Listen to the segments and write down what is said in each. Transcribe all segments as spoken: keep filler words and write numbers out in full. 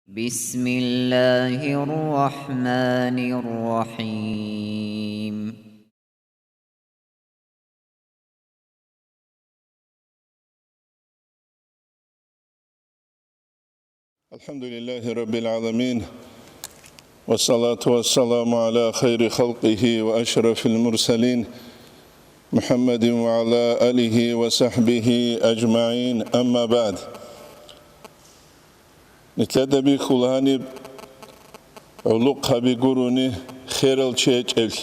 بسم الله الرحمن الرحيم. الحمد لله رب العالمين، والصلاة والسلام على خير خلقه وأشرف المرسلين، محمد وعلى آله وصحبه أجمعين، أما بعد. Нилъеда бихьула гьаниб гӀулухъаби гурони херал чи гьечӀелъ.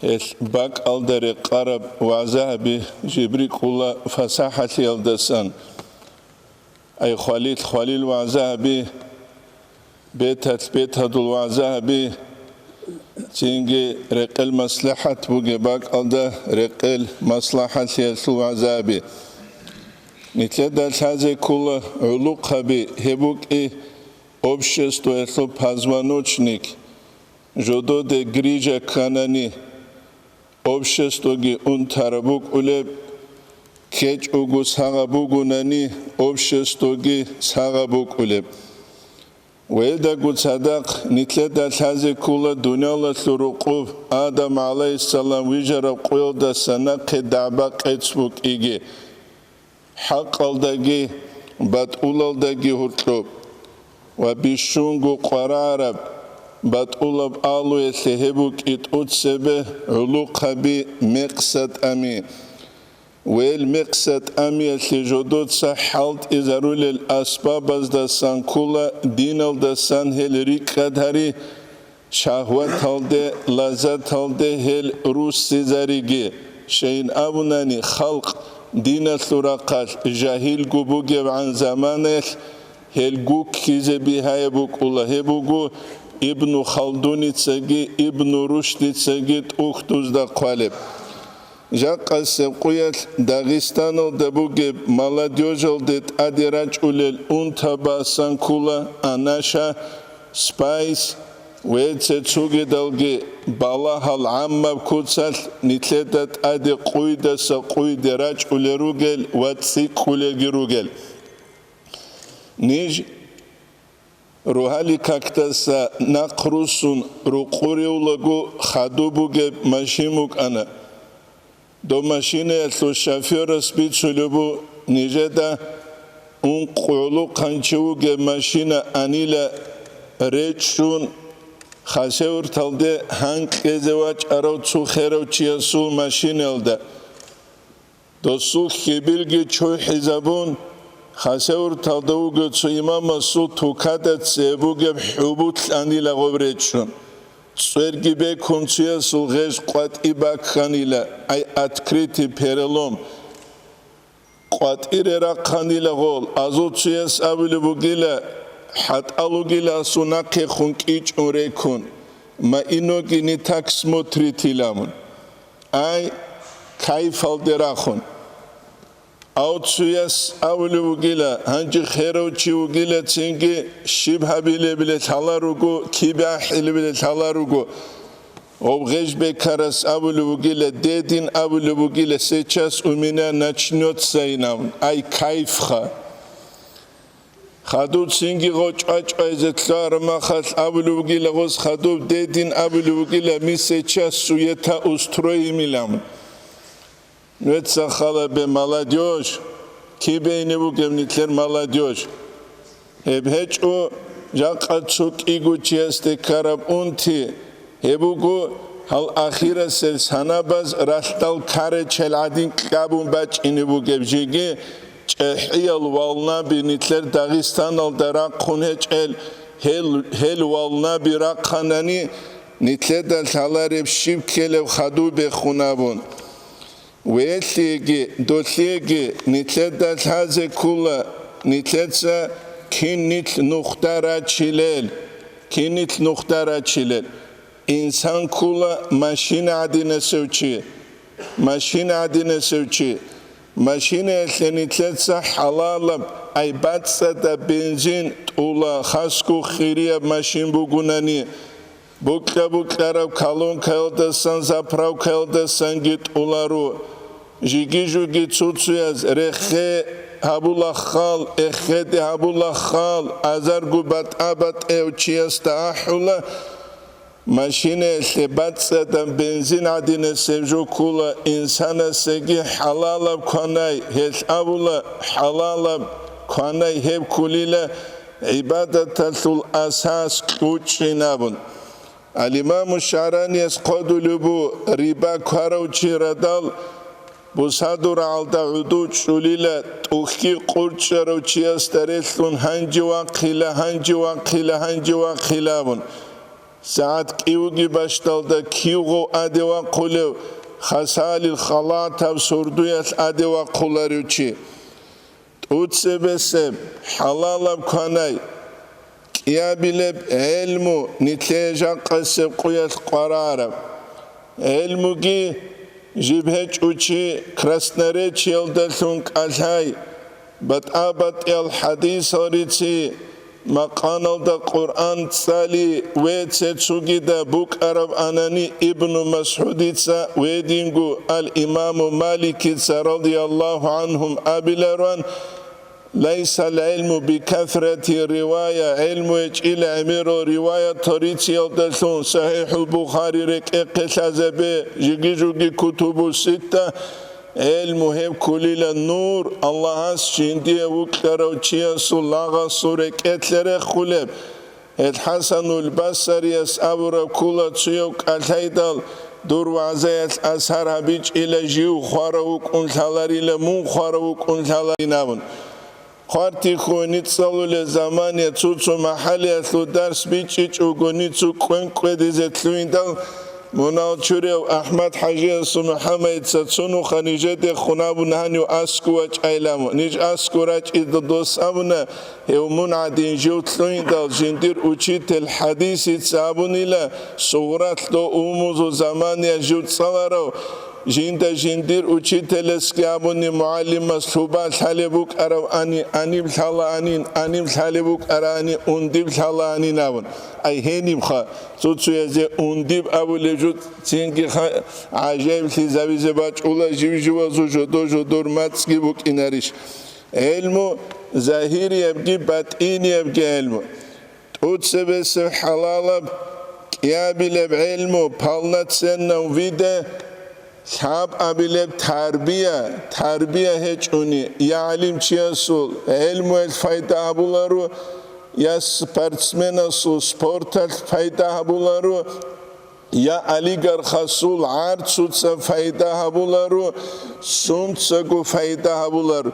Гьелъ бакӀалда рекъараб вагӀза гьаби жиб рикӀкӀула фасахӀалъиялдасан. Ай хвалил, хвалил вагӀза гьаби, беталъ, бетадул вагӀза гьаби, цинги рекъел маслахӀат бугеб бакӀалда рекъел маслахӀалъиялъул вагӀза гьаби. Нилъеда лъазе ккола гӀулухъаби, гьеб букӀи обществоялъул позвоночник, жододе грижа кканани, обществоги унтараб букӀулеб, кечӀого сагъаб бугунани, обществоги сагъаб букӀулеб. Ва гьелдаго цадахъ нилъеда лъазе ккола дуниялалъул рукъуб Адам гӀалайгьиссалам вижараб къуялдаса нахъе дагӀба-къец букӀиги, хӀакъалдаги батӀулалдаги гьоркьоб ва бищунго къварараб батӀулаб алуялъе гьеб букӀи тӀоцебе гӀулухъаби, мекъса тӀами. Гьел мекъса тӀамиялъе жодоца хӀалтӀизарулел асбабаздасан ккола диналдасан гьел рикӀкӀад гьари, шагьваталде, лаззаталде гьел руссизариги, щайин абунани, халкъ диналъул рахъалъ жагьилго бугебгӀан заманаялъ гьел гуккизе бигьаяб букӀула, гьеб буго Ибну Халдуницаги Ибну Рушдицаги тӀухьдузда хъвалеб. Жакъасеб къуялъ Дагъистаналда бугеб молодёжалде тӀаде рачӀулел унтабасан ккола анаша, спайс ва цецогидалги балагьал гӀаммаб куцалъ нилъеда тӀаде къуйдаса къуйде рачӀулел ругел ва цӀикӀкӀулелги ругел. Ниж Рогьаликакдаса нахъ руссун рукъуреулаго хадуб бугеб машин букӀана. Доб машинаялъул шофёрас бицулеб бу нижеда ункъ гӀулухъанчи вугеб машина анила речӀчӀун, Хасавюрталде гьанкьезе вачӀарав цо херав чиясул машинаялда. Досул хьибилги чурхӀизабун, Хасавюрталда вуго цо имамасул тукада цебе бугеб хӀубулъанила гъоб речӀчӀун. ЦӀерги бекун цоясул гъеж къватӀи бакканила, ай открытый перелом. КъватӀире рахъанила гъол, азул цояс абулеб бугила, хӀатӀал вугила асул нахъехун кӀичӀун рекун, ма и ноги не так смотритилан. Ай, кайфалде рахун. Ав цояс абулеб бугила, гьанже херав чи вугила, цинги щиб гьабилебали лъала руго, кибе ахӀилебали лъала руго. Гъоб гъеж бекарас абулеб бугила, дедин абулеб бугила, сейчас у меня начнётся инан, ай кайфха. Хадуб цинги гъо чӀвачӀвайзе лъугьараб махалъ абулеб бугила гъос, хадуб дедин абулеб бугила, ми сейчас суета устроимилан. Нуеца халабе, молодёжь, кибейни бугеб нилъер молодёжь? Гьеб гьечӀо жакъа цо кӀиго чиясде ккараб унти, гьеб буго гьал ахирасел санабаз ралъдал карачел гӀадин кьабун бачӀине бугеб жеги, чӀехӀиял валнаби нилъер Дагъистаналда рахъун гьечӀел, гьел, гьел валнаби рахъанани, нилъеда лъалареб щиб ккелеб хадуб бехун абун. Велъиеги, долъиеги нилъеда лъазе ккула, нилъеца кин нилъ нухда рачилел, кин нилъ нухда рачилел. Инсан ккула машина гӀадинасев чи, машина гӀадинасев чи. Машинаялъе нилъеца хӀалалаб, ай бацӀцӀадаб бензин тӀула, хасго хирияб машин бугунани. Букьа-букьараб колонкаялдасан, заправкаялдасанги тӀуларо. Жиги-жуги цуцуяз рехе гьабула хал, эхеде гьабула хал, азарго батӀа-батӀев чиясда ахӀула, машинаялъе бацӀцӀадаб бензин гӀадинасеб жо ккула, инсанасеги хӀалалаб кванай, гьелъ абула, хӀалалаб кванай гьеб ккулила гӀибадаталъул асас кьучӀин абун. Ал-Имаму ШагӀранияс хъвадулеб бу, риба кварав чи радал бусадургӀалда гӀуду чӀулила, тӀухьги къурчӀарав чиясда релълъун гьанже вахъила, гьанже вахъила, гьанже вахъила абун. СагӀат кӀивги бащдалда кивгъов аде вахъулев, хасалил халатаб сордуялъ аде вахъуларев чи. ТӀуцебесеб, хӀалалаб кванай, кӀиабилеб гӀелму нилъее жакъасеб къуялъ къварараб. ГӀелмуги жиб гьечӀо чи красноречиялдалъун кӀалъай, батӀа-батӀиял хӀадисал рици, макъаналда Къуръан цӀали вецецугида букӀараб анани Ибну МасгӀудица вединго ал-Имаму Маликица радияллагьу гӀанхум абиларуан, «Лайсал гӀилму бикасрати ривая», гӀилму гьечӀила гӀемерал риваятал рицциялдалъун, СахӀихӀул Бухари рекӀехъе лъазабе, жиги-жуги кутубу ситта, гӀилму гьеб ккулила нур, Аллагьас жиндие вукьарав чиясул лагъасул рекӀелъе рехулеб. Гьел ХӀасанул Басарияс абураб ккула цуяв кӀалъайдал, дур вагӀзаялъ асар гьабичӀила, жив хварав вукӀун лъаларила, мун хварав вукӀун лъаларин абун. Хъвартихьуни цӀалулел замания цо-цо махӀалиялъул дарс бичӀчӀичӀого, ниж цо кӀвен-кӀведизе лъугьиндал, мунагьал чурияв АхӀмад-хӀажиясул МухӀаммадица цо нуха нижедехун абун гьанив аскӀов вачӀайилан, ниж аскӀов рачӀида дос абуна, гьев мун гӀадин жив лъугьиндал, жиндир учитель хӀадисица абунила, сугъралъ дов умузул замания жив цӀаларав, жинда жиндир учителесги абуни, мугӀалимас лъуба лъалеб букӀарабани, аниб лъалаанин, аниб лъалеб букӀарани, ундиб лъалаанин абун. Ай гьенибха, цо-цоязе ундиб абулеб жо цинги ха-, гӀажаиблъизавизе бачӀула, жив-живазул жодо-жодор мацӀги букӀинарищ. ГӀелму загьириябги батӀиниябги гӀелму. ТӀуцебесеб хӀалалаб кӀиабилеб гӀелму, полноценном виде лъабабилеб тарбия, тарбия гьечӀони, я гӀалимчиясул гӀелмуялъ пайда гьабуларо, я спортсменасул спорталъ пайда гьабуларо, я олигархасул гӀарцуца пайда гьабуларо, сунцаго пайда гьабуларо.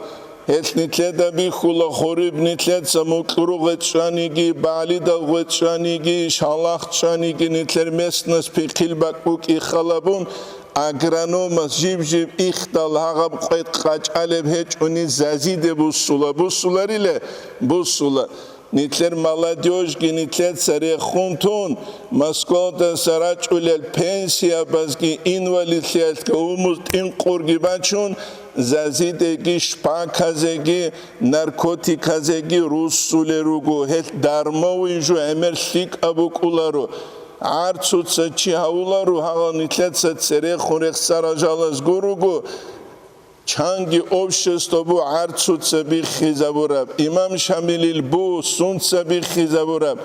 Гьелъ нилъеда бихьула, гъуриб нилъеца мукьуру гъечӀаниги, балидал гъечӀаниги, шалахъ чӀаниги, нилъер местность пихъил бакӀ букӀи халабун, агрономас жиб-жиб ихдал гьагъаб къвет къачӀалеб гьечӀони зазиде буссула, буссулариле? Буссула. Нилъер молодёжьги нилъеца рехун тун, Москвалдаса рачӀулел пенсиябазги инвалидлъиялъги умуз тӀинкъурги бачун, зазидеги, шпаказеги, наркотиказеги руссулел руго, гьелъ дармовый жо гӀемер лъикӀаб букӀуларо. ГӀарцуца чи гьавуларо, гьагъал нилъеца церехун рехсарал жалаз гуруго, Чанги общество бу гӀарцуца биххизабураб, имам Шамилил бу сунца биххизабураб,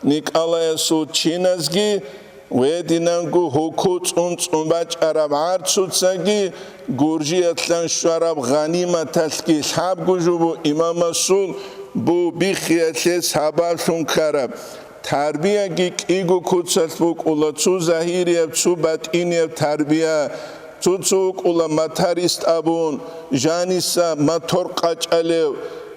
Николаясул чиназги, гьединанго гьуку цӀун-цӀун бачӀараб гӀарцуцаги, Гуржиялъан щвараб гъаниматалъги лъабго жо бу имамасул бу биххиялъе сабаблъун ккараб. Тарбияги кӀиго куцалъ букӀула, цо загьирияб, цо батӀинияб тарбия. Цо-цо вукӀула моторист абун, жаниса мотор къачӀалев,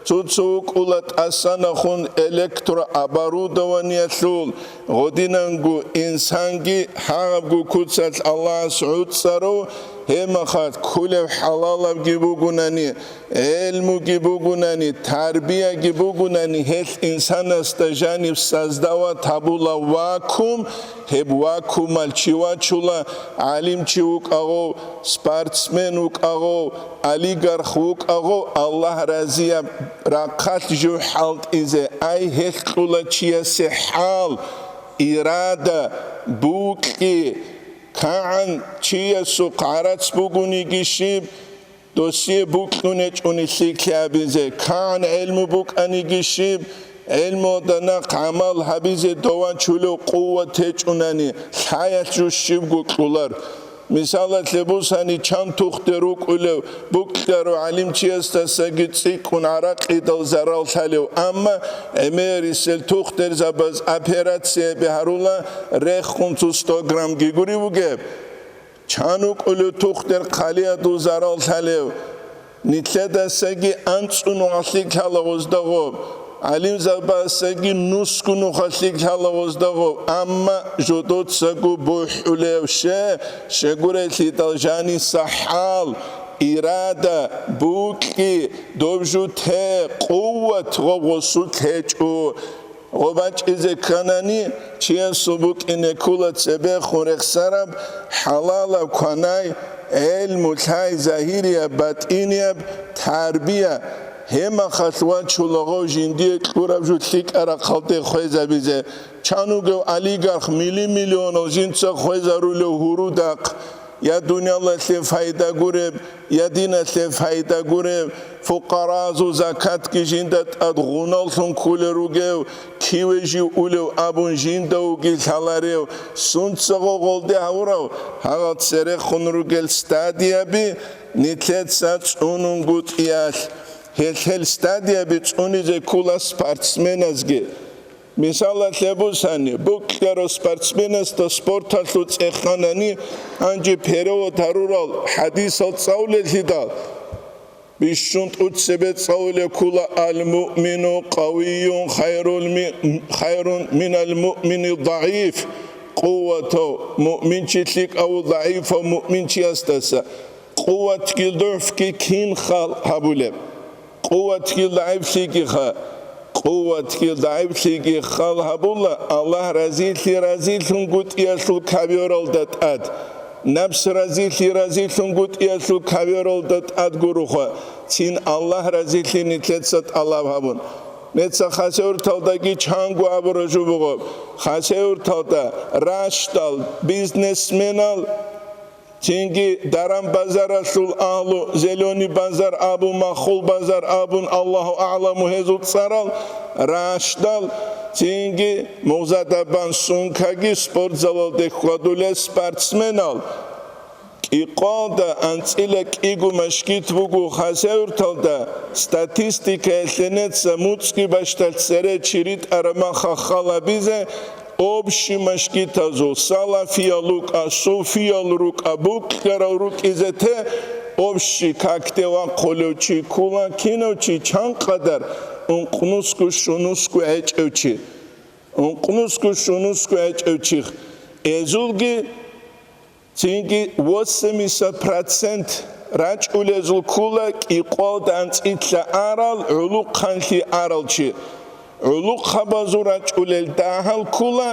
цо-цо вукӀула тӀасанахун электрооборудованиялъул, гъодинанго инсанги гьагъабго куцалъ Аллагьас гӀуцӀарав, гьебмахалъ кколеб хӀалалабги бугунани, гӀелмуги бугунани, тарбияги бугунани, гьелъ инсанасда жаниб создавать гьабула вакуум, гьеб вакуумалъ чи вачула, гӀалимчи вукӀагъов, спортсмен вукӀагъов, олигарх вукӀагъов, Аллагь разияб рахъалъ жив хӀалтӀизе, ай гьелъ кьула чиясе хӀал, ирада, букьи, кагӀан чиясухъ гӀарац бугониги щиб, досие букьун гьечӀони лъикӀлъи гьабизе, кигӀан гӀелму букӀаниги щиб, гӀелмуялда нахъ гӀамал гьабизе дов вачулев къуват гьечӀунани, лъаялъ жо щибго кьолар. Мисалалъе бусани, чан тухде рукӀулев букьарав гӀалимчиясдасаги цӀикӀкӀун гӀаракъидал зарал лъалев, амма гӀемерисел тухдерзабаз операцияби гьарула, рехун цо сто граммги гури бугеб. Чан вукӀулев тухдер хъалиядул зарал лъалев, нилъедасаги анцӀго нухалъ лъикӀ лъала гъозда гъоб, гӀалимзабасаги нусго нухалъ лъикӀ лъала гъозда гъоб, амма жодоцаго бухӀулев ще, щегурелъидал жаниса хӀал, ирада, букьи, дов жо те, къуват гъоб гъосулъ гьечӀо. Гъоб бачӀизе кканани, чиясул букӀине ккола цебехун рехсараб, хӀалалаб кванай, гӀелму лъай, загьирияб, батӀинияб тарбия. Гьеб мехалъ вачула гъов жиндие кьураб жо лъикӀаб рахъалде хвезабизе. Чан вугев олигарх мили-миллионал жинца хвезарулев гьурудахъ, я дуниялалъе пайда гуреб, я диналъе пайда гуреб, фукъаразул закатги жинда тӀад гъуналлъун кколел ругев, киве жив улев абун жинда вуги лъаларев, сунца гъогъолде гьавурав, гьагъал церехун ругел стадияби нилъеца цӀунунгутӀиялъ. Гьел-гьел стадияби цӀунизе ккола спортсменазги. Мисалалъе бусани, букьарав спортсменасда спорталъул цӀеханани, гьанже перевод гьарурал хӀадисал цӀалулеллъидал, бищун тӀуцебе цӀалулеб ккола: «Ал-муъмину къавийюн хайрул ми-, хайрун минал муъмини дагӀиф». Къуватав муъминчи лъикӀав дагӀифав муъминчиясдаса. Къуватги дугӀфги кин хал гьабулеб? Къуватги дагӀифлъигиха. Къуватги дагӀифлъиги хал гьабула Аллагь разилъи разилъунгутӀиялъул кавёралда тӀад. Напс разилъи разилъунгутӀиялъул кавёралда тӀад гуроха, цин Аллагь разилъи нилъеца тӀалаб гьабун. Неца Хасавюрталдаги чанго абура жубугъаб. Хасавюрталда ращдал, бизнесменал, цинги даран-базаралъул агьлу, Зелёный базар абун, Махул базар абун, Аллагьу агӀламу гьезул цӀарал, ращдал, цинги мугъзада бан сумкаги спортзалалде хьвадулел спортсменал. КӀикъвалда анцӀила кӀиго машгит буго Хасавюрталда, статистикаялъе неца муцӀги бащдал цере чи ритӀараб маха хал гьабизе, общий машгитазул, салафиял рукӀа, суфиял рукӀа, букьарал рукӀизе те, общий какде вахъулев чи ккола кинав чи, чан къадар, ункънусго-щунусго гӀечӀев чи. Ункънусго-щунусго гӀечӀев чи. Эзулги цинги восемьдесят процент рачӀулезул ккола кӀикъвалда анцӀила арал, гӀулухъанлъи арал чи. ГӀулухъабазул рачӀулел дагьал ккола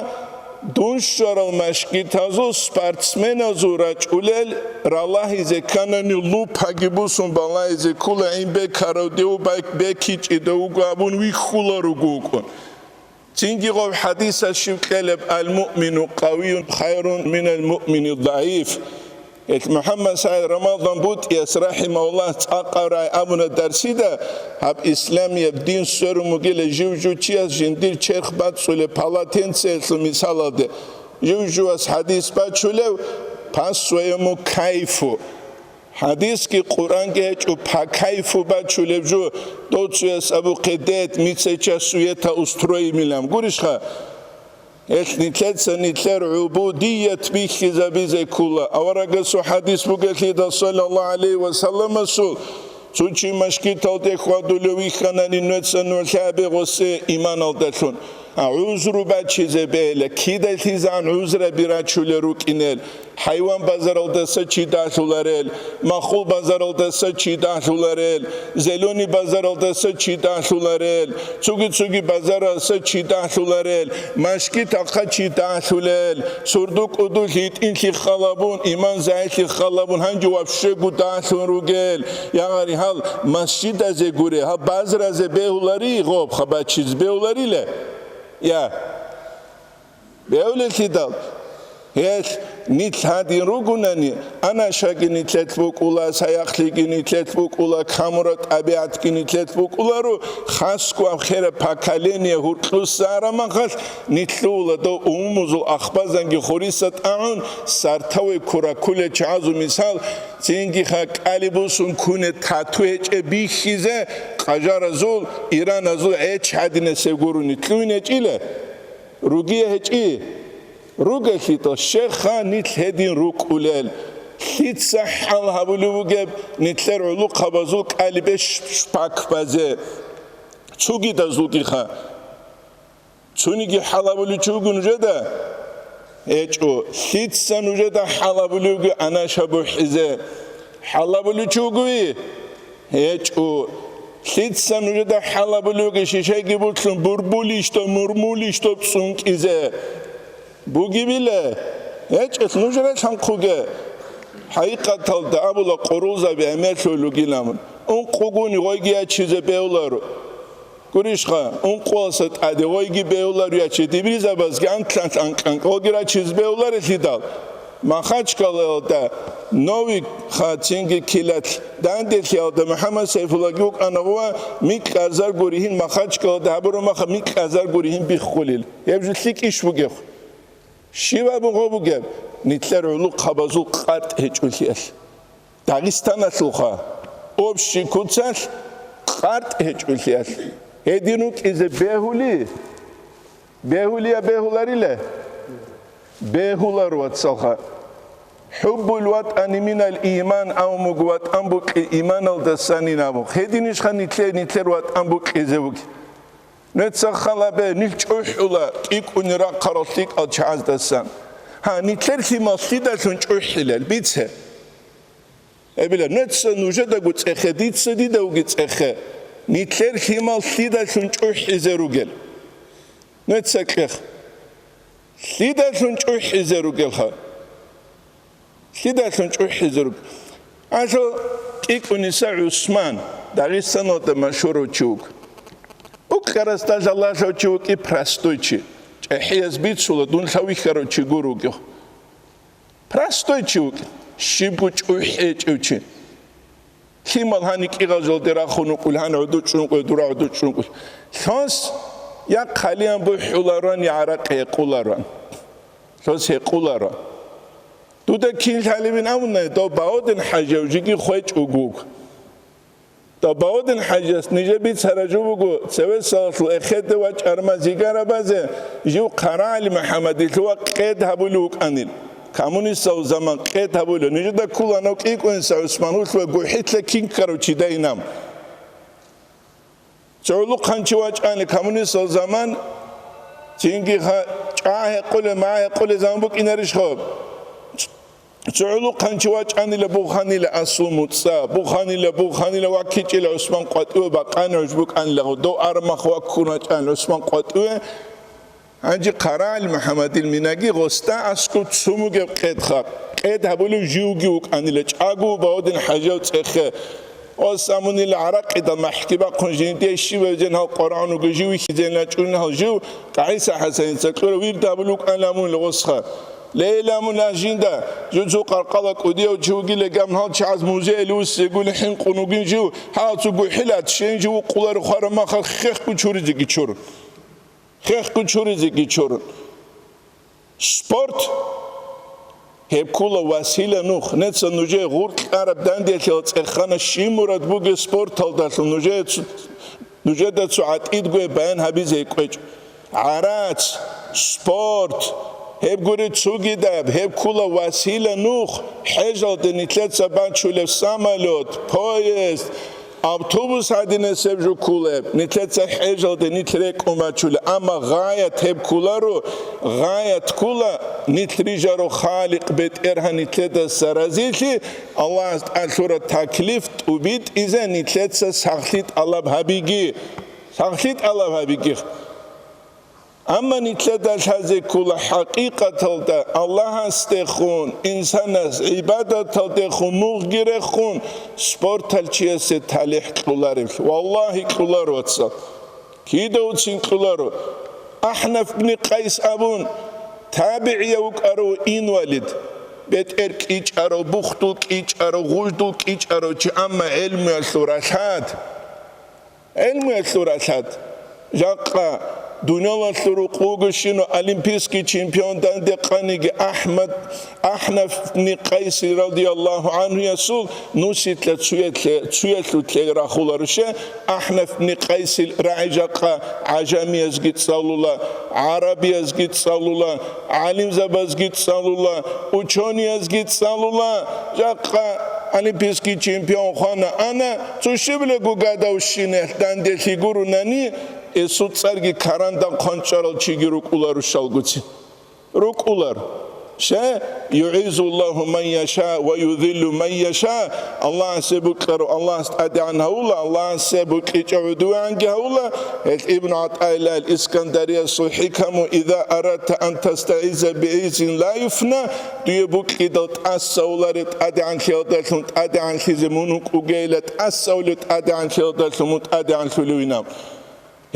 дун щварал машгитазул спортсменазул рачӀулел, ралагьизе кканани лупаги бусун балагьизе ккола, гӀин бекарав дев бек-, бекичӀидав вуго абун вихьула руго вукӀун. Цинги гъов хӀадисалъ щиб кьелеб: «Ал-муъмину къавиюн хайрун минал муъмини дагӀиф». Гьелъ МухӀаммад СагӀид Рамадан БутӀияс, рахӀимагьуллагь, цӀакъаб рагӀи абуна дарсида, гьаб исламияб дин сверун бугила жив-жив чияс жиндир черх бацӀцӀулеб полотенцеялъул мисалалде. Жив-живас хӀадис бачулев: «По своему кайфу». ХӀадисги Къуръанги гьечӀо по кайфу бачулеб жо, дов цояс абухъе дед, мицеча суета устроимилан. Гурищха? Гьелъ нилъеца нилъер гӀубудият бихьизабизе ккола. Аварагасул хӀадис бугелъидал, саллаллагьу гӀалайгьи ва салламасул, цо чи машгиталде хьвадулев вихьанани, нугӀеца нугӀлъи абе гъосе иманалдалъун. А гӀузру бачизе бегьила, кидалъизан гӀузраби рачулел рукӀинел. ХӀайван базаралдаса чи дагьлъуларел, Махул базаралдаса чи дагьлъуларел, Зелёный базаралдаса чи дагьлъуларел, цуги-цуги базаралдаса чи дагьлъуларел, машгитахъа чи дагьлъулел, сурду-кӀудулъ гьитӀинлъи халабун, иман загьирлъи халабун, гьанже вообще гу дагьлъун ругел. Ягъари гьал масжидазе гуре, гьаб базразе бегьулари, гъоб хабачиз бегьуларила? Я. Бегьулелъидал, гьелъ Нилъ гьадин ругунани, анашаги нилъелъ букӀула, саяхълъиги нилъелъ букӀула, камураб тӀабигӀатги нилъелъ букӀуларо, хасго аб хераб поколение гьуркьуса арамахалъ, нилъула дов умумузул ахбазанги хуриса тӀагӀун, сартаве ккура ккулел чагӀазул мисал, цинги хаккали бусун куне тату гьечӀеб бихьизе, къажаразул, ираназул гӀеч гьадинасеб гурони кьуйин гьечӀила. Ругия гьечӀи? Ругелъидал щеха нилъ гьедин рукӀулел. Лъица хӀал гьабулев вугеб нилъер гӀулухъабазул кӀалибе ш-, шпак базе? Цугидазулгиха. Цуниги хӀал гьабулев чи вуго нужеда? ГьечӀо. Лъица нужеда хӀал гьабулевги анаша бухӀизе? ХӀал гьабулев чи вугови? ГьечӀо. Лъица нужеда хӀал гьабулевги шишайги бутлъун бурбулищ доб, мурмулищ доб цӀункӀизе? Бугебила? ГьечӀелъ нуж релъанхъуге. ХӀакъикъаталда абула къоролзаби гӀемерлъуй лугилан. Ункъугуни гъойги ячизе бегьуларо. Гурищха, ункъуялса тӀаде гъойги бегьуларо яче дибризабазги анкьанкь-анкьанкь гъойги рачизе бегьуларелъидал. Махачкалаялда, Новикха цинги Килалъ данделъиялда МухӀаммад Сайфуллагьги вукӀана гъова, микьазар гуригьин Махачкалада гьабураб маха микьазар гуригьин биххулел. Гьеб жо лъикӀищ бугеб? Щиб абун гъо бугеб? Нилъер гӀулухъабазул къартӀ гьечӀолъиялъ. Дагъистаналъулха, общий куцалъ къартӀ гьечӀолъиялъ. Гьедин рукӀизе бегьули? Бегьулия бегьуларила? Бегьулар, вацалха. ХӀуббул ватӀани минал иман, абун буго, ватӀан букӀи иманалдасанин абун. Гьединищха нилъер, нилъер ватӀан букӀизе буги? Нуца халабе, нилъ чӀухӀула кӀикӀуни рахъарал лъикӀал чагӀаздасан. Гьа, нилъер лъимал лъидалъун чӀухӀилел, бице. Эбила, нуца нужедаго цӀехе, дица дидавги цӀехе, нилъер лъимал лъидалъун чӀухӀизе ругел? Нуца кьех. Лъидалъун чӀухӀизе ругелха? Лъидалъун чӀухӀизе ругел? Алъо кӀикӀуниса ГӀусман, Дагъистаналда машгьурав чи вуго. Уккарасда лъалалъав чи вукӀи простой чи. ЧӀехӀияз бицула, дун лъавихьарав чи гур вугев. Простой чи вукӀин, щибго чӀухӀечӀев чи. Лъимал гьани кӀигъал жалде рахун вукӀул, гьани гӀодов чӀункӀул, дура гӀодов чӀункӀул. Лъос я хъалиян бухӀуларан, я гӀаракь гьекъуларан. Лъос гьекъуларан. Дуда кин лъалебин абуна, дов Багьудин ХӀажияв жиги хвечӀ вугуг. Дов Багьудин ХӀажияс нижер бицара жо буго, цевесалъул эхеде вачӀарма зигарабазе жив ХъараГӀали МухӀаммадилъува къед гьабулев вукӀанил. Коммунистал заман къед гьабулев. Нижеда ккуланав кӀикӀуниса ГӀусман вулъува гухӀилъа кинкарав чидайинам. ЦогӀулухъанчи вачӀани коммунистал заман, цинги ха-, чӀа гьекъуле, ма гьекъуле заман букӀинарищ хоб? ЦогӀулухъанчи вачӀанила буханила аслу муцӀа, буханила, буханила ваккичӀила ГӀусман къватӀиве бакъани гӀуж букӀанила гъо, дов армах ваккун вачӀан ГӀусман къватӀиве. Гьанже ХъараГӀали МухӀаммадил минаги гъосда аскӀуб цун бугеб къед хаб. Къед гьабулев живги вукӀанила, чӀаго Багьудин ХӀажияв цӀехе. Ос амунила гӀаракъида махӀги бахъун жинде щибаб зен гьал къварагӀун вуго жив вихьизен рачӀунел гьал жив, ТӀагӀиса ХӀасаница кьура вирд гьабулев вукӀанила амунила гъосха. Лейла амуна жинда, жуцу къаркъала кӀудияв чи вугила гьал чагӀаз музейалъ вуссегули хӀинкъун вугин жив, гьалцу гухӀилат щен жив вукъуларо хвараб махал хехго чуризеги чур. Хехго чуризеги чур. Спорт гьеб ккула васила нух. Неца нужее гъуркь араб данделъал цӀехана щиб мурад бугеб спорталдалъун нужее цу-, нужеда цо гӀатӀидгое баян гьабизе кӀвечӀ. ГӀарац, спорт, гьеб гури цугидаб, гьеб ккула васила нух, хӀежалде нилъеца бачулеб самолет, поезд, автобус гьадинасеб жо ккулеб, нилъеца хӀежалде нилъ рекӀун бачулеб, амма гъаят гьеб ккуларо, гъаят ккула нилъ рижаро Халикъ БетӀергьан нилъедаса разилъи, Аллагьас тӀалъура таклиф тӀубитӀизе нилъеца сахлъи тӀалаб гьабиги. Сахлъи тӀалаб гьабиги. Амма нилъеда лъазе ккола хӀакъикъаталда Аллагьасдехун, инсанас гӀибадаталдехун мугъги рехун, спортал чиясе талихӀ кьоларевлъи. Валлагьи, кьоларо, вацал. Кидавцин кьоларо. АхӀнаф бни Къайс абун, табигӀияв вукӀарав инвалид. бетӀер кӀичӀарав, бухдул кӀичӀарав, гъуждул кӀичӀарав чи, амма гӀелмуялъул ралъад, гӀелмуялъул ралъад. Жакъа дуниялалъул рукъугощинав олимпийский чемпион данде къаниги Ахмад, Ахнаф ибн Къайс радияллагьу гӀанхуясул нусилъа цуялъе-, цуялъулъе рахуларуше, Ахнаф ибн Къайсил рагӀи жакъа гӀажамиязги цӀалула, гӀарабиязги цӀалула, гӀалимзабазги цӀалула, учёниязги цӀалула, жакъа олимпийский чемпион хвана ана, цо щиб лего гадавщинелъ данделъи гурунани, эсул цӀарги каранда хъванчӀарал чиги рукӀуларущалгуцин. РукӀулар. Ше, «ЮгӀиззуллагьу ман яша ва юзиллу ман яша», Аллагьасе букьарав Аллагьас тӀадегӀан гьавула, Аллагьасе букьичӀав гӀудувегӀанги гьавула. Гьел Ибн ГӀатӀаиллагьил Искандариясул хӀикаму: «Иза арадта ан тастагӀизза бигӀиззин ла юфна», дуе букьидал тӀасавулареб тӀадегӀанлъиялдалъун тӀадегӀанлъизе мун вукӀугейила, тӀасавулеб тӀадегӀанлъиялдалъун мун тӀадегӀанлъулевинав.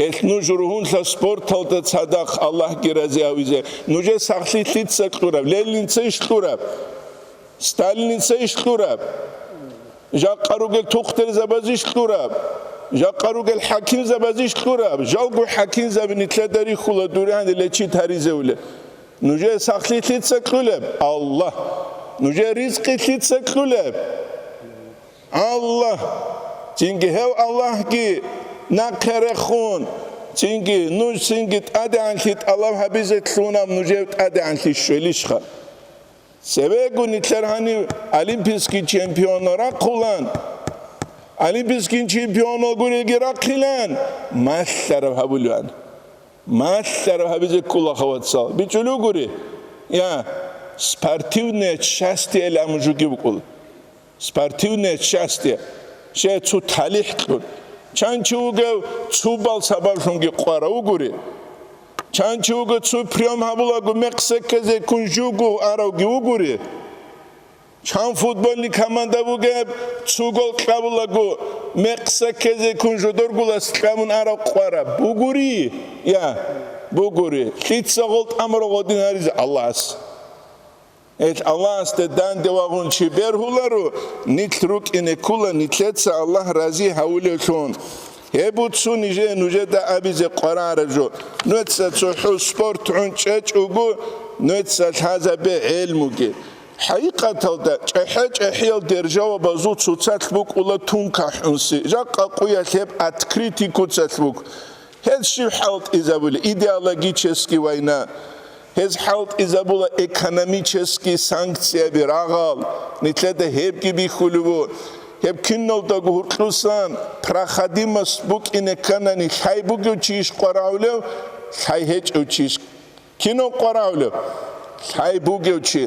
Гьелъ нуж ругьунлъа спорталда цадахъ Аллагьги рази гьавизе. Нужер сахлъи лъица кьураб? Ленинца иш кьураб? Сталинца иш кьураб? Жакъа ругел тухтурзабаз иш кьураб? Жакъа ругел хӀакимзабаз иш кьураб? Жалго хӀакимзаби нилъеда рихьула дур гьаниле чи таризевулеб. Нужер сахлъи лъица кьулеб? Аллагь. Нужер ризкъи лъица кьулеб? Аллагь. Цинги гьев Аллагьги нахъе рехун, цинги нуж цинги тӀадегӀанлъи тӀалаб гьабизе лъунаб нужер тӀадегӀанлъи щвелищха? Цевего нилъер гьанив олимпийский чемпион рахъулан, олимпийский чемпион гурелги рахъилан, малъараб гьабулеван. Малъараб гьабизе ккола, хавацал. БичӀулев гури? Я, спортивное счастье ил амужуги букӀула. Спортивное счастье, щай цо талихӀ кьун. Чан чи вугев цо бал сабаблъунги къварав вугури. Чан чи вугев цо приём гьабулаго мекъ секкезе ккун жуго аравги вугури. Чан футбольный команда вугеб, цо гол кьабулаго мекъ секкезе ккун жодор гулас кьабун арав къвараб бугури? Я, бугури. Лъица гъол тӀамурав гъодин гьаризе Аллагьас? Гьел Аллагьасде данде вагъун чи бергьуларо, нилъ рукӀине ккула нилъеца Аллагь рази гьавулевлъун. Гьеб буцу нижее нужеда абизе къварараб жо. Нуеца цохӀо спорт гӀун чӀечӀого, нуеца лъазабе гӀелмуги. ХӀакъикъаталда, чӀехӀе-чӀехӀиял державабазул цоцалъ букӀула тун кахӀунси, жакъа къуялъ гьеб открытый куцалъ буго. Гьез щиб хӀалтӀизабули? Идеологический война. Гьез хӀалтӀизабула экономический санкцияби рагъал. Нилъеда гьебги бихьулев ву. Гьеб киналдаго гьуркьусан проходимость букӀине кканани, лъай бугев чи иш къварагӀулев? Лъай гьечӀев чи иш. Кинав къварагӀулев? Лъай бугев чи.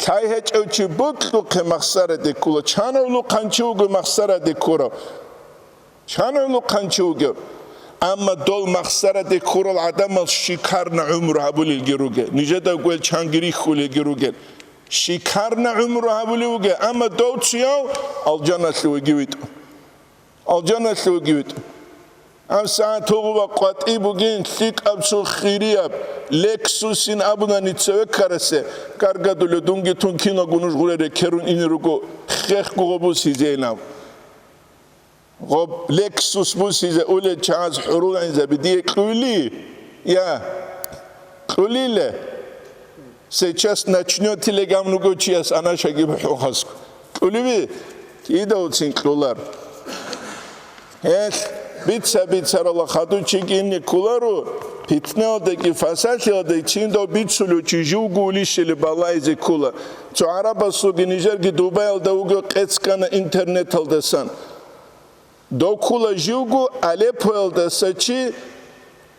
Лъай гьечӀев чи бокьухъе махсараде ккула. Чан гӀулухъанчи вуго махсараде ккурав? Чан гӀулухъанчи вугев? Амма дол махсараде ккурал гӀадамал шикарна гӀумру гьабулелги ругел, нижеда гвел чанги рихьулелги ругел. Шикарна гӀумру гьабулев вугев, амма дов цияв алжаналъувеги витӀу. Алжаналъувеги витӀу. ГьабсагӀат гьугъуба къватӀи бугин, лъикӀаб цо хирияб Лексусин абуна ница векарасе, гаргадулев дунги тун киналго нуж гъуре рекерун ине руго, хехго гъобус гьизейнав. Гъоб Лексус бусизе улел чагӀаз хӀурулгӀинзаби дие кьули? Я, кьулиле? Сейчас начнёте легамнуго чияс анашаги бухӀухъасго. Кьуливи? Кидавцин кьулар. Гьелъ, бица-бицарала хадучи гинни кколаро, питналдаги фасалъиялдаги чиндав бицулев чи живго улищали балайзе ккола. Цо гӀарабасулги нижерги Дубаялда вуго къецкана интернеталдасан. Дов ккула живго Алеппоялдаса чи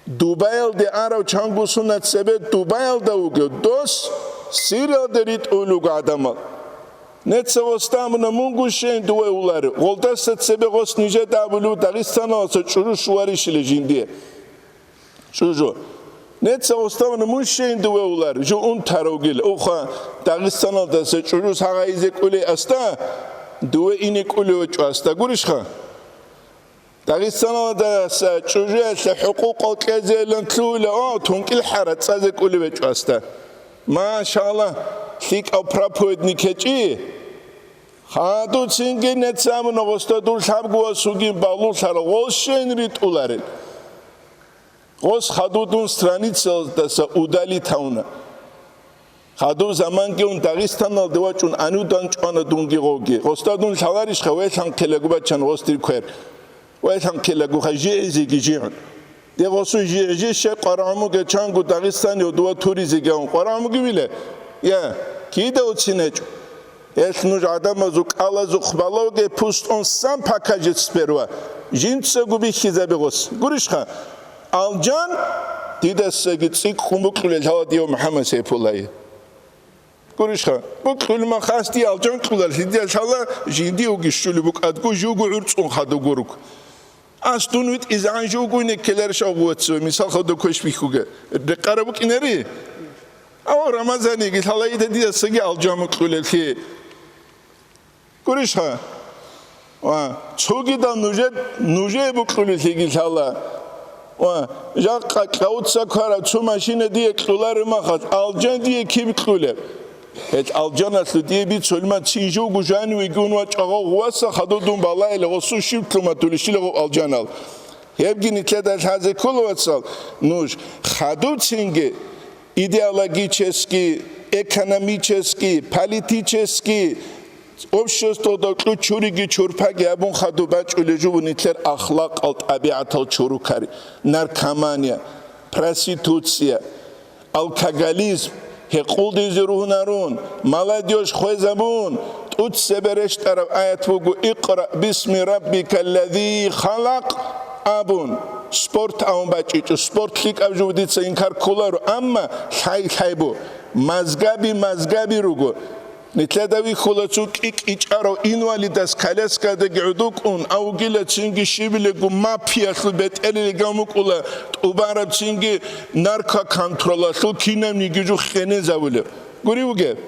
Дубаялде арав чанго сунат цебе Дубаялда вугев дос Сириялде ритӀулев вуго гӀадамал. Неца гъосда абуна, мунго щейин дуве улари. Гъолдаса цебе гъос нижеда абулев Дагъистаналаса чӀужу щуварищила жиндие. ЧӀужу. Неца гъосда абуна, мун щейин дуве улари. Жо унтаравгила. Уха, Дагъистаналдаса чӀужу сагъайизе кӀулей асда, дуве ине кӀулев вачӀу асда. Гурищха? Дагъистаналдаса чӀужуялъе хӀукъукъал кьезейилан лъугьула, о, тункӀил хӀара цӀазе кӀулев гьечӀо асда. Машалла, лъикӀав проповедник гьечӀи, хадуб цинги нецамуна гъосда дур лъабго вас вугин балугълъарал, гъос щейин ритӀуларел. Гъос хадуб дун страницаялдаса удалить гьавуна. Хадуб заманги ун Дагъистаналде вачӀун анудан чӀвана дунги гъоги. Гъосда дун лъаларищха, велъанхъилаго бачан гъос дир квер. Велъанхъилаго ха жигьизеги жигьун. Де гъосу жигьжи щай къварагӀумуге чанго Дагъистанио дува туризеги гьавун къварагӀумуги виле? Я, кида уцин гьечӀо? Гьелъ нуж гӀадамазул кӀалазухъ балавге пустон сам покажет сперва. Жинцаго бихьизабе гъос. Гурищха? Алжан дидасаги цӀикӀкӀун букьулел гьала дие МухӀаммад Сайпуллае. Гурищха? Букьулмахас дие алжан кьулар, лъидиялъала жинди уги щули букӀадго жуго гӀурцӀун хадугуруг. Ас дун витӀизегӀан жугуйне ккеларищ авгъуццо, мисал хадуб квеш бихьуге. Рекъараб букӀинари? Ава Рамазаниги лъала ида дидасаги алжан букьулеллъи. Гурищха? Ва цогидал нужер, нужее букьулеллъиги лъала. Ва жакъа кьавуца кварав цо машина дие кьуларемахал, алжан дие киб кьулеб? Гьел алжаналъу дие бицулман цин жугу жанивеги ун вачӀа гъав гъуваса хадур дун балайила гъосу щиб лъуматулищила гъов алжанал. Гьебги нилъеда лъазе ккола, вацал, нуж хадуб цинги идеологический, экономический, политический, обществода кьучуриги чурпаги абун хадуб бачӀулел жубу нилъер ахлакъал тӀабигӀатал чурукари, наркомания, проституция, алкоголизм, гьекъулдизе ругьунарун, молодёжь хвезабун, тӀуцебе рещтӀараб аят буго: «Икъра бисми раббикаллази халакъ», абун, спорт авун бачӀичӀо, спорт лъикӀаб жо дица инкар кколаро, амма лъай-лъайбу, мазгаби мазгаби руго. Нилъеда вихьула цо кӀи-кӀичӀарав инвалидас коляскадаги гӀодукӀун, авгила цинги щибилего мафиялъул бетӀерилиган вукӀула, тӀубараб цинги наркоконтролалъул кинабниги жух гьенезавулеб. Гури вугеб?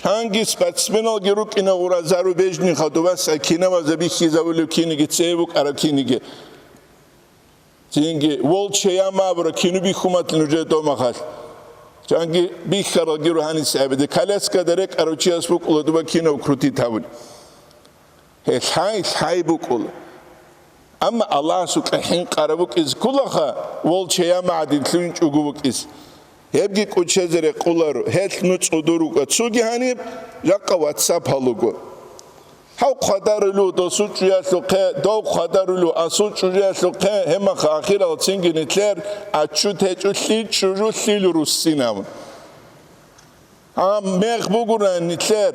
Гьанги спортсменалги рукӀина гъура зарубежный хадубаса кинабаза бихьизавулев киниги, цее букӀараб киниги. Цинги волчая мабра кину бихьумат нужер домахалъ. Чанги бихьаралги рухӀани сабиде. Коляскада рекӀарав чияс букӀула дуба кинав крутит гьавули. Гье, лъай, лъай букӀула. Амма Аллагьасукьа хӀинкъараб букӀизе кколаха, волчая магӀадин лъугьинчӀого букӀизе. Гьебги кӀучезе рекъоларо, гьелъ ну цӀудур рукӀа. Цоги гьаниб жакъа WhatsApp-ал руго. Гьав хъвадарулев досул чӀужуялъухъе, дов хъвадарулев асул чӀужуялъухъе, гьемаха ахирал цинги нилъер аччу течӀо лъил чӀужу лъил руссинав. Гьаб мех бугуран нилъер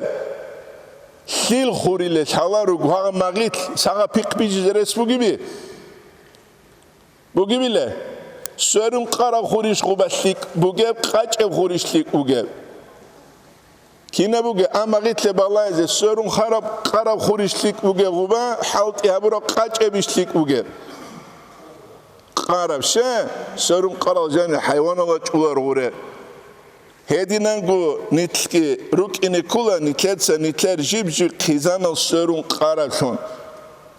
лъил хуриле лъала руго, гьагъа магъилъ сагъа пихъ бижизе рес бугиби? Бугебила, сверун къараб хуриш гъуба лъикӀ бугеб, къачӀеб хуриш лъикӀ бугеб? Кина бугеб, амма гъитлъе балайзе, сверун хараб къараб хуриш лъикӀ бугеб гъуба, хӀалтӀи гьабураб къачӀеб иш лъикӀ бугеб? Къараб, ще, сверун къарал жанир хӀайванала чӀулар гъуре. Гьединанго нилъги рукӀине ккола, нилъеца нилъер жиб-жиб хъизанал сверун къараблъун.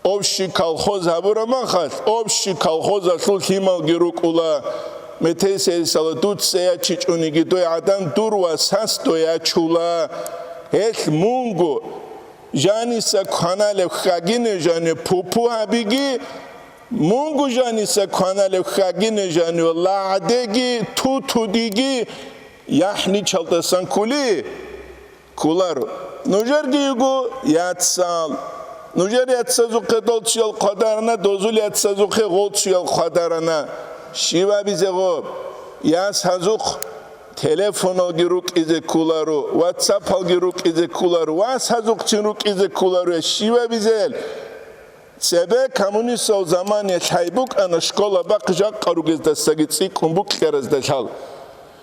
Общий колхоз гьабураб махалъ, общий колхозалъул лъималги рукӀула. Метесейсала дуца ячичӀониги дой гӀадан дур васас дой ячула. Гьелъ мунго жаниса кваналеб хьагине жанив пупу гьабиги, мунго жаниса кваналеб хьагине жанив лагъдеги, тутудиги, яхӀничалдасан ккули, кколаро. Нужерги йиго яцал. Нужер яцазухъе долциял хъвадарана, дозул яцазухъе гъолциял хъвадарана. Щивабизе гъоб? Яс гьазухъ телефоналги рукӀизе кколаро, ватсапалги рукӀизе кколаро, вас гьазухъцин рукӀизе кколаро, щивабизел? Цебе коммунистал замане лъай букӀана школа бахъ жакъа ругездасаги цӀикӀкӀун букьаразда лъал.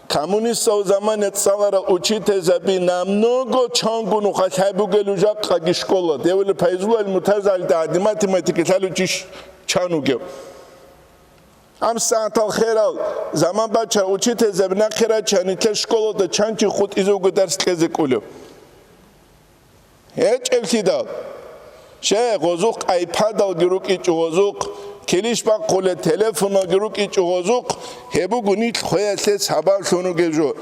Коммунистал замане цӀаларал учительзаби намного чанго нуха лъай бугел жакъаги школа. Девли Пайзулал Мутазалида гӀади математика лъалучи чан вугев. Гьаб сагӀатал херал заман бача учительзаби нахъе рачани те школалда чанчи хутӀизе вуго дарс кьезе кӀулев. ГьечӀеблъидал, щай, гъозухъ айпадалги рукӀичӀо гъозухъ, килищ бахъулел телефоналги рукӀичӀо гъозухъ, гьеб буго нилъ хвеялъе сабаблъун ругел жо.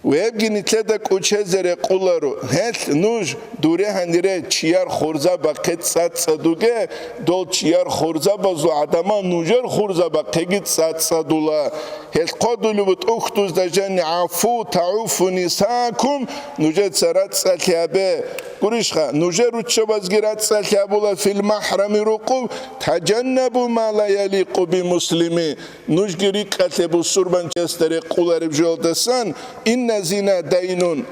Вебги нилъеда кӀучезе рекъоларо, гьелъ нуж дуре гьанире чияр хурзабахъе цӀацӀцӀадуге, дол чияр хурзабазул гӀадамал нужер хурзабахъеги цӀацӀцӀадула. Гьелъ хъодулеб тӀухьдузда жани: «ГӀафу, тагӀуфу нисакум», нужеца рацӀцӀалъи гьабе. Гурищха, нужер руччабазги рацӀцӀалъи гьабула, фил махӀрами рукъуб, «Тажаннабу ма ла яликъу би муслими». Нужги рикӀкӀалъе бусурбанчиясда рекъулареб жоялдасан, «Инна зина дайнун».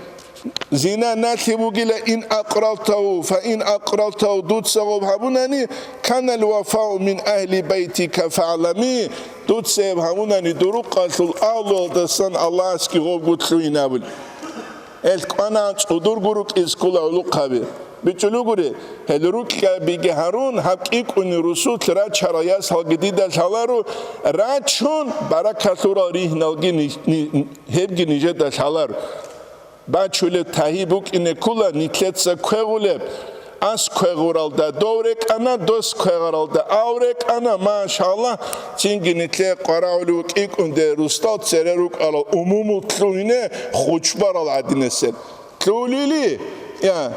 Зина налъи бугила, «Ин акъралтагьу, фа ин акъралтагьу», дуца гъоб гьабунани, «Канал вафау мин агьли байтика фагӀлами», дуца гьеб гьабунани, дурукъалъул агьлуялдасан Аллагьасги гъобго лъугьин абули. Гьел кӀвана цӀудурго рукӀизе ккола гӀолохъаби. БичӀчӀулугури, гьел рукьабиги гьарун, гьаб кӀикӀунел русулъ рачарал ясалги дида лъаларо, рачун, баракалъурал ригьналги ни-, ни-, гьебги нижеда лъаларо. Бачулеб тагьи букӀине ккола нилъеца квегъулеб. Ас квегъуралда дов рекӀана, дос квегъаралда ав рекӀана, машаллагь, цинги нилъее къварагӀулев кӀикӀунде рустал цере рукӀарал умумул лъугьине хучбарал гӀадинасел. Лъулили? Я,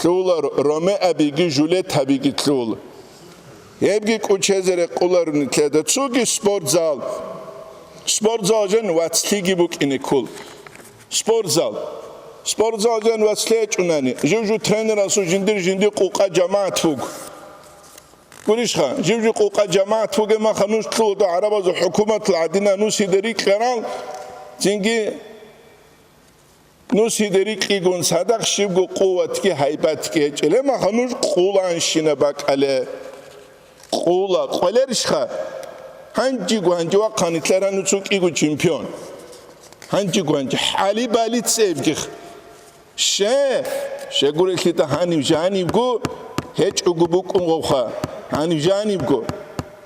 лъула ро-, ромеабиги жулетабиги лъула. Гьебги кӀучезе рекъоларо нилъеда. Цоги спортзал. Спортзал жан вацлъиги букӀине ккол. Спортзал. Спортзал жан вацлъи гьечӀунани, жив-жив тренерасул жиндир-жиндир къукъа жамагӀат буго. Гурищха, жив-жив къукъа жамагӀат бугеб маха нуж лъугьа гӀарабазул хӀукуматал гӀадина нусида рикьарал, цинги нусида рикьигун цадахъ щибго къуватги гьайбатги гьечӀел. Гьебмаха нуж къуланщина бакӀале. Къула, къвалерищха? Гьанжего гьанже вахъани лъаран цо кӀиго чемпион. Гьанжего гьанже хӀалибали цевгих. Ще, щегурелъида гьанив жанивго гьечӀого букӀун гъовха. Гьанив жанивго.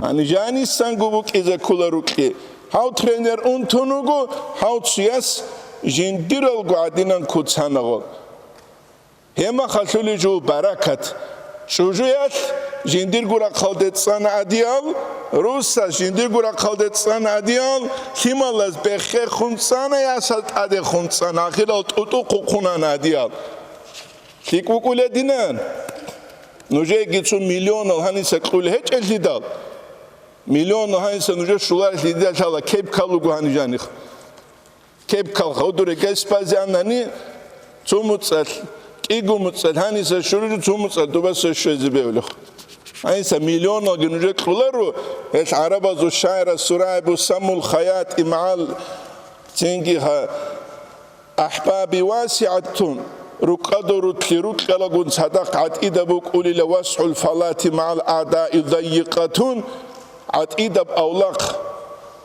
Гьанив жанисанго букӀизе ккола рукьи. Гьав тренер унтун вуго, гьав цуяс жиндиралго гӀадинан куцанагъо. Гьемахалъули жо баракат. ЧӀужуялъ жиндирго рахъалде цӀана гӀадиял, русас жиндирго рахъалде цӀана гӀадиял, лъималаз бехе хун цӀана, ясал тӀаде хун цӀана, ахирал тӀутӀу хъухъунана гӀадиял. ЛъикӀ букӀулединан, нужееги цо миллионал гьаниса кьулел гьечӀелъидал, миллионал гьаниса нужер щуларелъидал лъала кеп калуго гьанижаних. Кеп калха удуре гайс базе анани, цо муцӀалъ, кӀиго муцӀалъ гьаниса щурижу, цо муцӀалъ дубаса щвезе бевлехъ. Гьаниса миллионалги нужер кьуларо, гьел гӀарабазул шагӀира Сурайбу Самул Хаятимал цинги гьа ахӀбаби васигӀатун, рукӀадур рутлъи рукьалагун цадахъ гӀатӀида букӀулила васхӀул фалати магӀал аъдаил даййикъатун, гӀатӀидаб авлахъ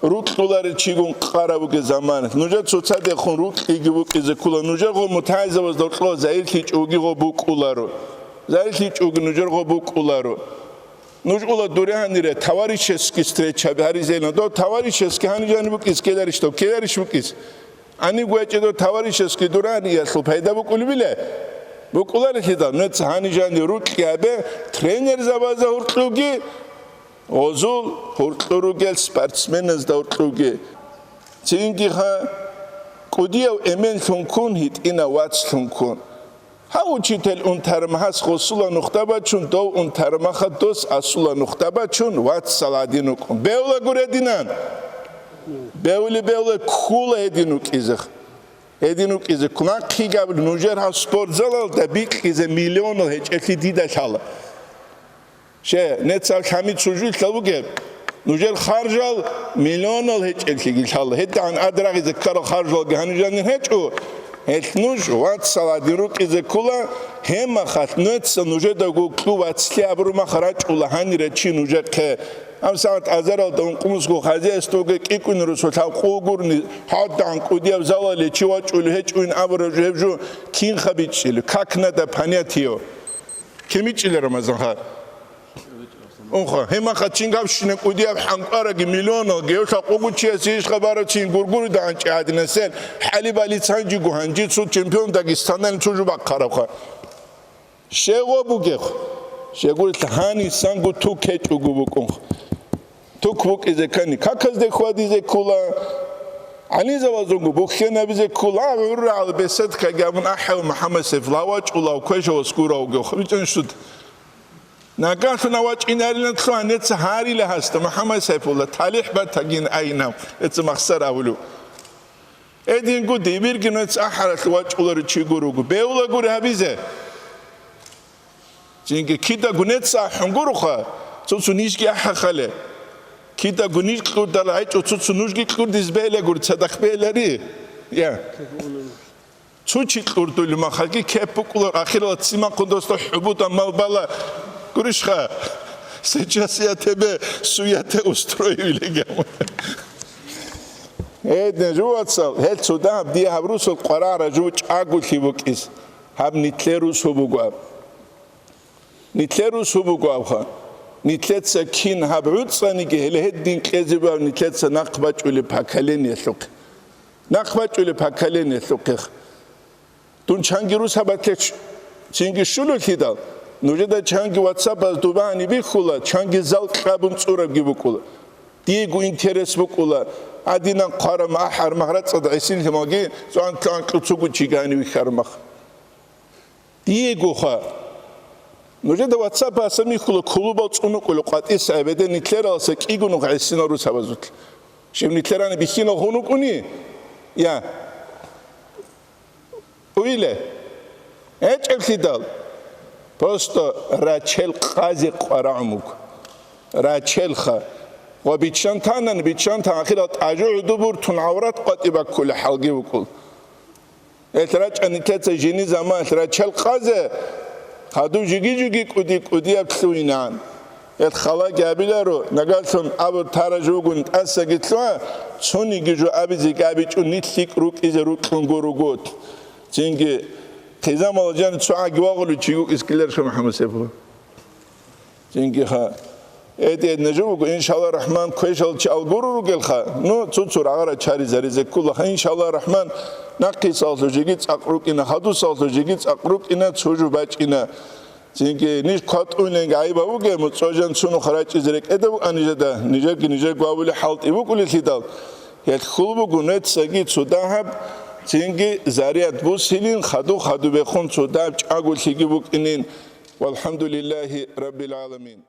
рукьуларел чигун къараб бугеб замана. Нужер цоцадехун рукьиги букӀизе ккола. Нужер гъо мутагӀилзабазда кьо загьирлъичӀого гъо букӀуларо. ЗагьирлъичӀого нужер гъо букӀуларо. Нуж ула дуре гьанире, товарищеский встреча гьаризейилан. Дов товарищеский гьанижани букӀиз ккеларищ дов? Ккеларищ букӀиз? Гьаниб гьечӀедав товарищеский дураниялъул пайда букӀулебила? БукӀуларелъидал, нуца гьанижани рукьи гьабе тренерзабазда гьуркьуги, гъозул гьуркьу ругел спортсменазда гьуркьуги. Цинги гьа, кӀудияв эмен лъункун, гьитӀинав вац лъункун. Гьав учитель унтармагьас гъосула нухда бачун, дов унтармаха дос асула нухда бачун, вацал гьадин вукӀун. Бевла гурединан! Бевли-бевла ккула гьедин вукӀизех. Гьедин вукӀизе кумахъ хъигаб нужер гьаб спортзалалда бикьизе миллионал гьечӀелъи дида лъала. Ще, нецав лъами цужуйлъал вугеб, нужер харжал миллионал гьечӀелъиги лъала. ГьедигӀан адрагъизе ккарал харжалги гьанижанир гьечӀо. Гьелъ нуж вацал гьадин рукӀизе ккула, гьемахалъ нуца нужедаго кьу вацлъи абурмах рачӀула гьанира чи нужехъе. Гьаб сагӀат азаралда ункъмусго хозяйствоги кӀикӀунел русулъал къугурни, гьадигӀан кӀудияб залале чи вачӀулев гьечӀойин абураб жо гьеб жо кинха бичӀчӀила, как надо понять его. Кин бичӀчӀила, Рамазан-ха? Унха, гьемаха чингавщина кӀудияб хӀанкӀараги миллионалги, гьелъа къугучияс иш хабарав чин гургури дагьанчӀи гьадинасел, хӀалибали цанжиго гьанжи цо чемпион Дагестаналин цо жо бахъарабха. Щегъо бугехъ, щегъурелъ гьанисанго тук гьечӀого букӀунхъ. Тук букӀизе ккани, каказде хьвадизе ккула, ГӀалимзабазул бугеб бухьен гьабизе ккола, гӀуррагӀал беседкаги абун ахӀев МухӀаммад Сайфуллагь вачӀулев, квешав ас гуравги, хабичӀан шуд. Нагагьлъун вачӀинарилан лъугьа, нецц гьарила гьасда, МухӀаммад Сайфуллагь, талихӀ батагин айнав, эца махсар авулев. Эдинго дибирги нецц ахӀаралъув вачӀуларев чи гуруго, бегьула гури гьабизе. Цинги кидаго нецц ахӀун гуроха, цо-цо нижги ахӀахъале. Кидаго ниж кьурдал гӀечӀо, цо-цо нужги кьурдиз бегьила гури, цадахъ бегьилари. Я. Цо чи кьурдулев махалги кеп букӀулар, ахирала ццимахъун досда хӀубуда мал бала. Гурищха? Сейчас я тебе суете устрою или гьамун. Гьедин жувацал, гьел цо дагьаб дие гьаб русул къварагӀара жув чӀаголъи букӀис. Гьаб нилъер русу буго аб. Нилъер русу буго абха. Нилъеца кин гьаб гӀуцӀаниги гьеле гьедин кьезе бугеб нилъеца нахъ бачӀулеб поколениялъухъе. Нахъ бачӀулеб поколениялъухъех. Дун чанги рус гьабатлъе ч-, цинги щулулъидал, нужеда чанги ватсапаз дубани бихьула, чанги зал кьабун цӀурабги букӀула. Диего интерес букӀула, гьадинан хъвараб махӀар магьрацӀад гӀисинлъималги цӀуан-, цӀуан кьуцугу чи гани вихьараб мах. Диегоха. Нужеда ватсапаса михьула клубал цӀунукӀула къватӀиса гӀебеде нилъераласа кӀиго нух гӀисинал рус гьабазулъ. Щиб нилъерани бихьинал гьун вукӀуни? Я. Уйле. ГьечӀеблъидал. Просто рачел къазе къварагӀун вуго. Рачелха. Ва биччан танан, биччан тан ахирал тӀажу гӀуду буртун гӀаврат къватӀи баккула хӀалги вукӀул. Гьел рачӀа нилъеца жини заман, гьел рачел къазе, хадув жиги-жиги кӀуди-кӀудияб лъугьинан. Гьел халаги абиларо, нагалъун абур тара жугун тӀасаги лъугьа, цониги жо абизе габичӀун нилъ лъикӀ рукӀизе рукьун гуруго. Цинги хъизамал жан цогӀаги вагъулев чи вукӀис ккеларищха МухӀаммад Сайфуллагь? Цинги ха. Эд-эд нажу буго, иншалла рахман, квешал чи алгуру ругелха, ну, цуцур агъара чари заризеккулаха, иншалла рахман, нахъисаллъу жиги цӀакъ рукӀина, хадусаллъу жиги цӀакъ рукӀина, цужу бачӀина. Цинги ниж кватӀуйненги гӀайба буге, муцӀожан цунуха рачӀизе рекӀеда букӀа нижеда, нижеги нижер гвабули хӀалтӀи букӀулелъидал, гьелъул буго нецаги цо дагьаб, цинги заряд бусилин, хаду-хадубехун цо дагьаб чӀаголъиги букӀинин. ВалхӀамдулиллагьи раббил гӀаламин.